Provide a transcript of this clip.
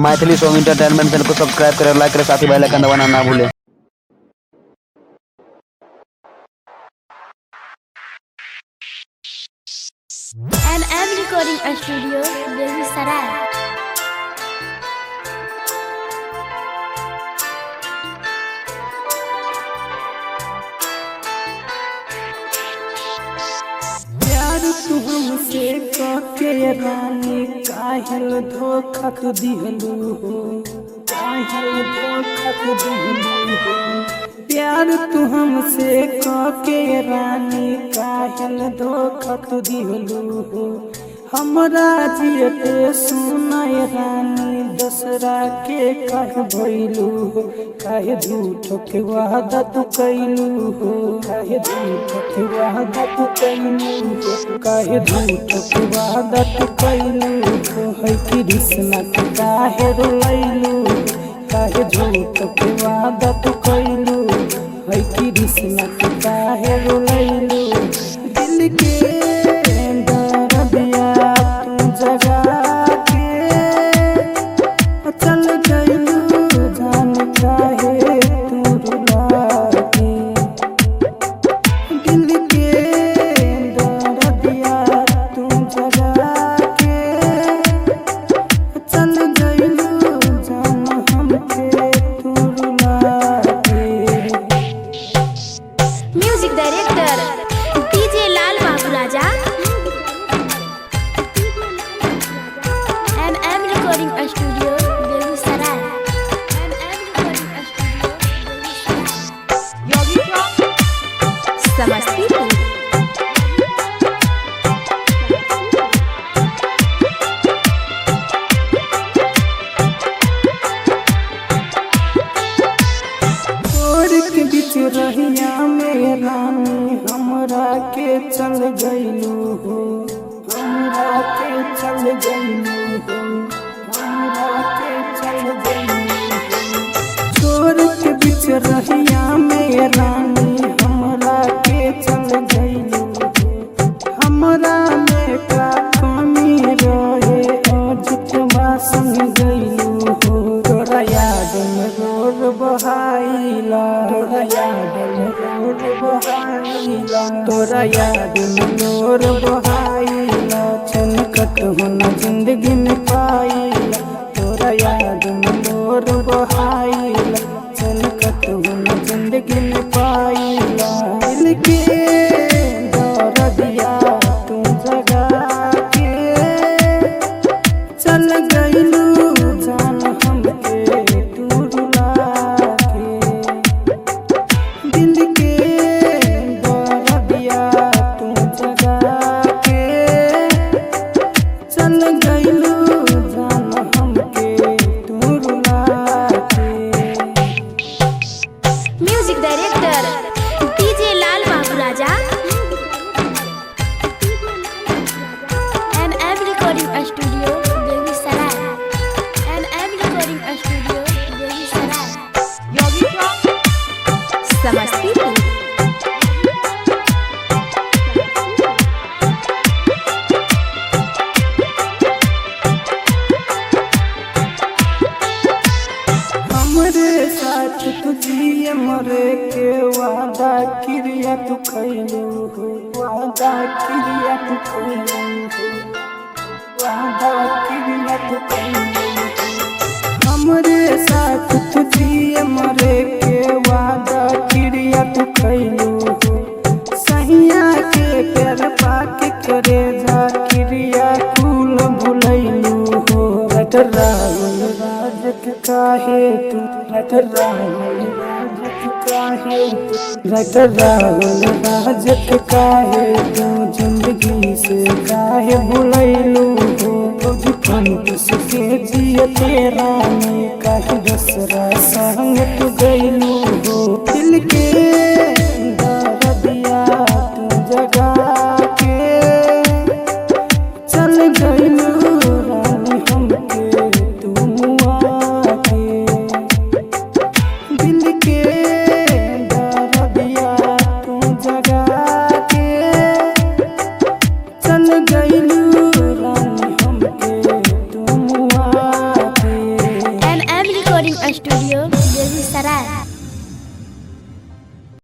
Maithili song entertainment channel को subscribe करें और लाइक करें, साथ ही बेल आइकन दबाना ना भूलें। M M recording studio Begusarai. प्यार तू हमसे कके रानी काहेल धोखा तू दिहलू हो, काहेल धोखा तू दिहलू हो। प्यार तू हमसे कके रानी काहेल धोखा तू दिहलू हो। हमरा जियते सुनाय रानी दसरा के काहे भइलू हो, काहे झूठ के वादा तू कैलू हो, काहे झूठ के वादा तू कैलू हो, काहे झूठ के वादा तू कैलू हो। है कृष्णा के काहे रोलैलू, काहे झूठ के वादा तू कैलू, है कृष्णा के काहे रोलैलू। दिल के दर्दिया तू जगा के चल गइलू, जान काहे तू रुला के। दिल के दर्दिया तू जगा के चल गइलू, जान हमके तू रुला के। Music director DJ Lal Babu Raja. M M recording studio Begusarai. M M recording studio Begusarai. Samastipur. तोर के बीच रहिया में रानी हमरा के चल गइलू हो, हमरा के चल गइलू हो, हमरा के चल गइलू हो। तोर के बीच रहिया में रानी हमरा के चल गइलू हो। हमरा में का कमी रहे अजितवा संग गइलू हो। तोरा याद में रोर बहाइला, तोरा याद में रोर बहाइला, तोरा याद में रोर बहाइला। चैन कतहु न जिंदगी में पाइला, तोरा याद में रोर बहाइला, चैन कतहु न जिंदगी में पाइला। दिल के दर्दिया तू जगा के चल गइलू, जान हमके तू रुला के। दिल के दर्दिया तू जगा के चल गइलू, जान हमके तू रुला के। Music director DJ Lal Babu Raja. M M recording studio Begusarai. M M recording studio Begusarai. Samastipur. हमरे साथ तू जिए मरे के वादा क्रिया तू खैलू हो, वादा क्रिया तू खैलू हो, वादा क्रिया तू खैलू हो। हमरे साथ तू जिए मरे के वादा क्रिया तू खैलू हो। सहिया के प्यार पाके करे जा क्रिया कुल भुलैलू हो। रट राहुल राज के काहे तू, रट राहुल राज के काहे तू, रट राहुल राज के काहे तू जिंदगी से काहे भुलैलू हो। रोज फंस के जियते रानी काहे दूसरा संग तू गइलू हो। दिल के दर्दिया तू जगा के चल गइलू, रानी हमके तू मुआ के। दिल के दर्दिया तू जगा के चल गइलू, रानी हमके तू मुआ के। Recording Studio Begusarai.